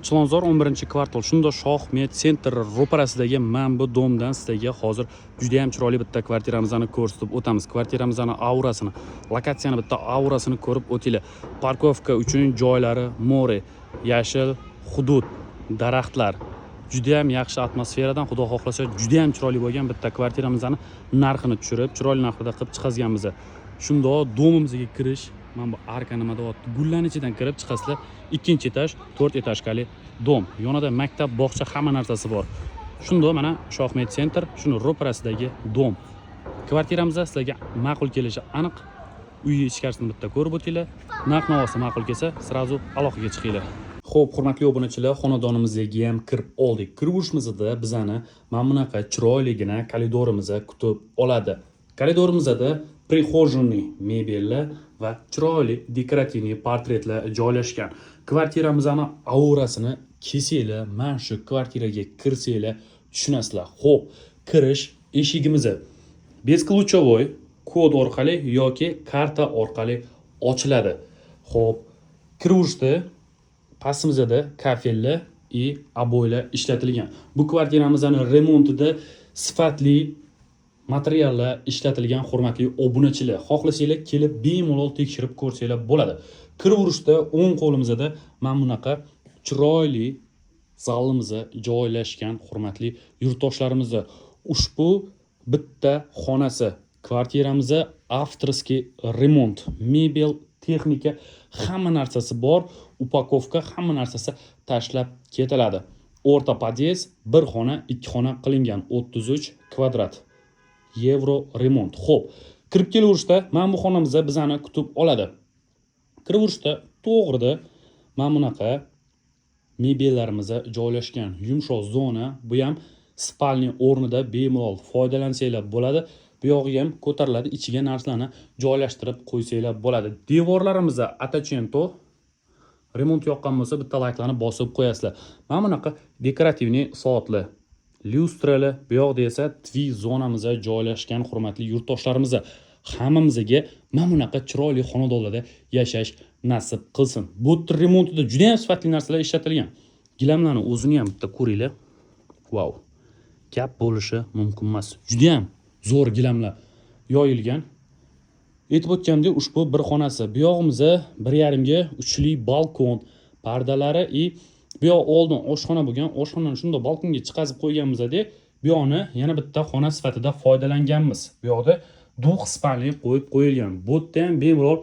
Chilonzor, 11 kvartal, shunda Shoh Med Center ro'parasidagi mana bu дом dan sizlarga hozir juda ham chiroyli bitta kvartiramizni ko'rsatib o'tamiz. Kvartiramizni aurasini, lokatsiyani bitta aurasini ko'rib o'tinglar. Парковка uchun joylari море, yashil hudud, daraxtlar, juda ham yaxshi atmosferadan, xudo xohlasa, juda ham chiroyli bo'lgan bitta kvartiramizni narxini tushirib, chiroyli narxda qilib chiqazganmiz. Shundoq дом imizga kirish mana bu arka nima deyapti, gullarni ichidan kirib chiqasizlar. Ikkinchi этаж, to'rt этажка li дом, yonida maktab, bog'cha, hamma narsasi bor. Shundoq mana Shohmed Center, shuni ro'parasidagi дом. Kvartiramiz sizlarga ma'qul kelishi aniq. Uyi ichkarisini bitta ko'rib o'tinglar. Narx navosi ma'qul kelsa, сразу aloqaga chiqinglar. Xo'p, hurmatli obunachilar, xonadonimizga ham kirib oldik. Kiraverishimizda bizani mana bunaqa chiroyligina koridorimiz kutib oladi. Koridorimizda прихожий mebellar va chiroyli декоративный portretlar joylashgan. Kvartiramizni aurasini kelsanglar, mana shu kvartiraga kirsanglar, tushunasizlar. Xo'p, kirish eshigimiz бесключевой, kod orqali yoki karta orqali ochiladi. Xo'p, kiraverishda pastimizda kafellar и обой lar ishlatilgan. Bu kvartiramizni remontida sifatli materiallar ishlatilgan, hurmatli obunachilar. Xohlasanglar, kelib bemalol tekshirib ko'rsanglar bo'ladi. Kiraverishda o'ng qo'limizda mana bunaqa chiroyli zalimiz joylashgan, hurmatli yurtdoshlarimiz. Ushbu bitta xonasi kvartiramizda авторский remont, mebel, texnika, hamma narsasi bor, упаковка, hamma narsasi tashlab ketiladi. O'rta podъезд, bir xona, ikki xona qilingan, 33 kvadrat, евро remont. Xo'p, kirib kelaverishda mana bu xonamizda bizani kutib oladi. Kiraverishda to'g'rida mana bunaqa mebellarimiz joylashgan, yumshoq zona. Bu ham спальня o'rnida bemalol foydalansanglar bo'ladi. Bu yog'iga ham ko'tariladi, ichiga narsalarni joylashtirib qo'ysanglar bo'ladi. Devorlarimizda Атаченто. Remont yoqqan bo'lsa, bitta layklarni bosib qo'yasizlar. Mana bunaqa декоративный soatlar, lyustralar. Bu yoqda esa TV zonamiz joylashgan, hurmatli yurtdoshlarimiz. Hammamizga mana bunaqa chiroyli xonadonlarda yashash nasib qilsin. Bu remontida juda ham sifatli narsalar ishlatilgan. Gilamlarni o'zini ham bitta ko'ringlar. Vau, gap bo'lishi mumkin emas, judayam zo'r gilamlar yoyilgan. Aytib o'tgandek, ushbu bir xonasi. Bu yog'imizda 1,5 ga 3lik balkon, pardalari и bu yoq oldin oshxona bo'lgan. Oshxonani shundoq balkonga chiqazib qo'yganmizda, bu yoqni yana bitta xona sifatida foydalanganmiz. Bu yoqda двухспальный qo'yib qo'yilgan. Bu yerda ham bemalol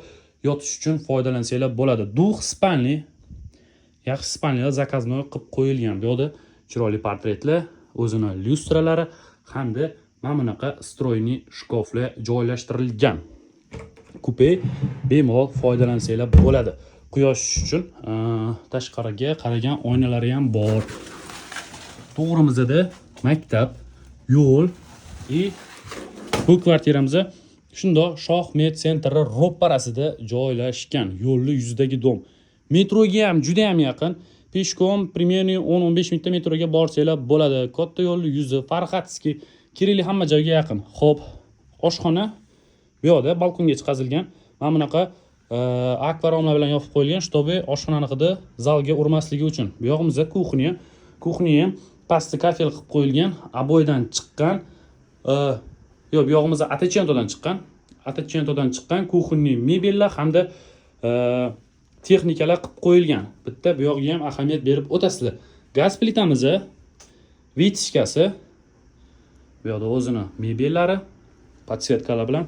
yotish uchun foydalansanglar bo'ladi. Двухспальный, yaxshi спальный lar заказной qilib qo'yilgan. Bu yoqda chiroyli portretlar, o'zini lyustralari hamda mana bunaqa встроенный shkaflar joylashtirilgan. Kupe, bemalol foydalansanglar bo'ladi. Quyosh uchun tashqariga qaragan oynalari ham bor. To'g'rimizda maktab, yo'l и bu kvartiramizda shundoq Shoh Med Centeri ro'parasida joylashgan, yo'lni yuzidagi дом. Metroga ham juda ham yaqin, пешком примерно 10-15 minutda metroga borsanglar bo'ladi. Katta yo'lni yuzi, Farhadskiy, kerakli hamma joyga yaqin. Ho'p, oshxona bu yoqda balkonga chiqazilgan. Mana bunaqa akvaromlar bilan yopib qo'yilgan, чтобы oshxonani hidi zalga urmasligi uchun. Bu yog'imizda кухня. Кухня ham pasti kafel qilib qo'yilgan, обой dan chiqqan, yo'q, bu yog'imizda Атаченtodan chiqqan, Атаченtodan chiqqan кухонный mebellar hamda texnikalar qilib qo'yilgan. Bitta bu yog'iga ham ahamiyat berib o'tasizlar. Gaz plitamiz, вытяжка si, bu yoqda o'zini mebellari, подсветка lar bilan.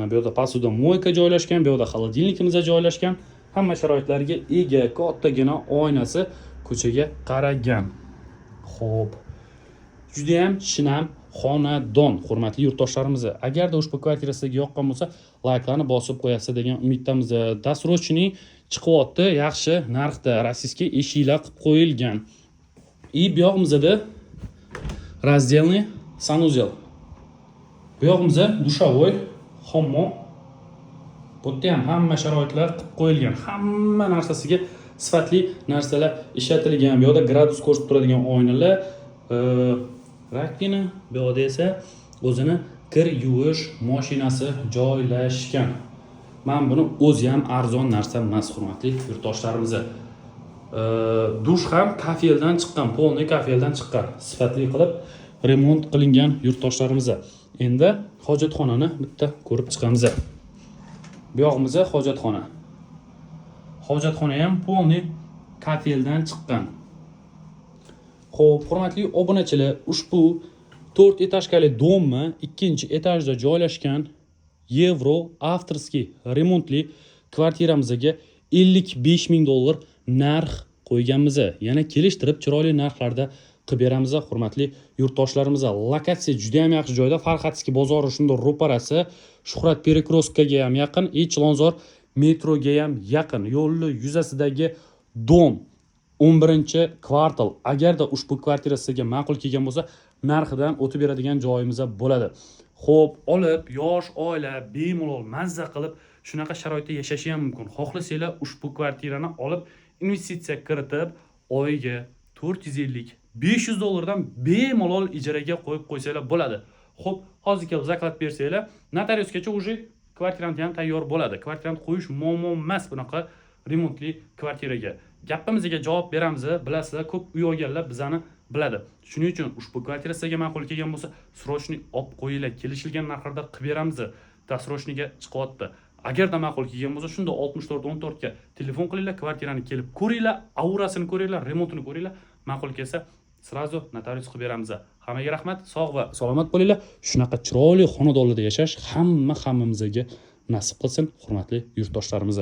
Bu yoqda посудомойка joylashgan, bu yoqda холодильник imiz joylashgan, hamma sharoitlarga ega, kattagina oynasi ko'chaga qaragan. Xo'p, judayam shinam xonadon, hurmatli yurtdoshlarimiz. Agarda ushbu kvartira sizga yoqqan bo'lsa, layklarni bosib qo'yasiz degan umiddamiz. Досрочный chiqyapti, yaxshi narxda, российский eshiklar qilib qo'yilgan. И bu yog'imizda раздельный санузел, bu yog'imizda душевой, hammom. Bu yerda ham hamma sharoitlar qilib qo'yilgan, hamma narsasiga sifatli narsalar ishlatilgan. Bu yoqda gradus ko'rsatib turadigan oynalar, раковина. Bu yoqda esa o'zini kir yuvish mashinasi joylashgan. Mana buni o'zi ham arzon narsa emas, hurmatli yurtdoshlarimiz. Dush ham kafeldan chiqqan, полный kafeldan chiqqan, sifatli qilib remont qilingan, yurtdoshlarimiz. Endi hojatxonani bitta ko'rib chiqamiz. Bu yog'imiz hojatxona. Hojatxona ham полный kafeldan chiqqan. Xo'p, hurmatli obunachilar, ushbu 4 этажка li дом ni ikkinchi etajda joylashgan евро авторский remontli kvartiramizga 55 ming dollar narx qo'yganmiz. Yana kelishtirib, chiroyli narxlarda qilib beramiz, hurmatli yurtdoshlarimiz. Lokatsiya juda ham yaxshi joyda, Farxatskiy bozori shunda ro'parasi, Shuhrat перекрёстка ga ham yaqin и Chilonzor metroga ham yaqin. Yo'lni yuzasidagi дом, 11 kvartal. Agarda ushbu kvartira sizga ma'qul kelgan bo'lsa, narxidan o'tib beradigan joyimiz bo'ladi. Xo'p, olib, yosh oila bemalol mazza qilib shunaqa sharoitda yashashi ham mumkin. Xohlasanglar, ushbu kvartirani olib, investitsiya kiritib, oyiga 450, 500 dollardan bemalol ijaraga qo'yib qo'ysanglar bo'ladi. Xo'p, hozir kelib заклад bersanglar, notariusgacha уже kvartirant ham tayyor bo'ladi. Kvartirant qo'yish muammo emas bunaqa remontli kvartiraga. Gapimizga javob beramiz, bilasizlar, ko'p uy olganlar bizani biladi. Shuning uchun ushbu kvartira sizga ma'qul kelgan bo'lsa, срочный olib qo'yinglar, kelishilgan narxlarda qilib beramiz. Досрочный ga chiqyapti. Agarda ma'qul kelgan bo'lsa, shunda 64 14 ga telefon qilinglar, kvartirani kelib ko'ringlar, aurasini ko'ringlar, remontini ko'ringlar. Ma'qul kelsa, сразу notarius qilib beramiz. Hammaga rahmat, sog' va salomat bo'linglar. Shunaqa chiroyli xonadonlarda yashash hammamizga nasib qilsin, hurmatli yurtdoshlarimiz.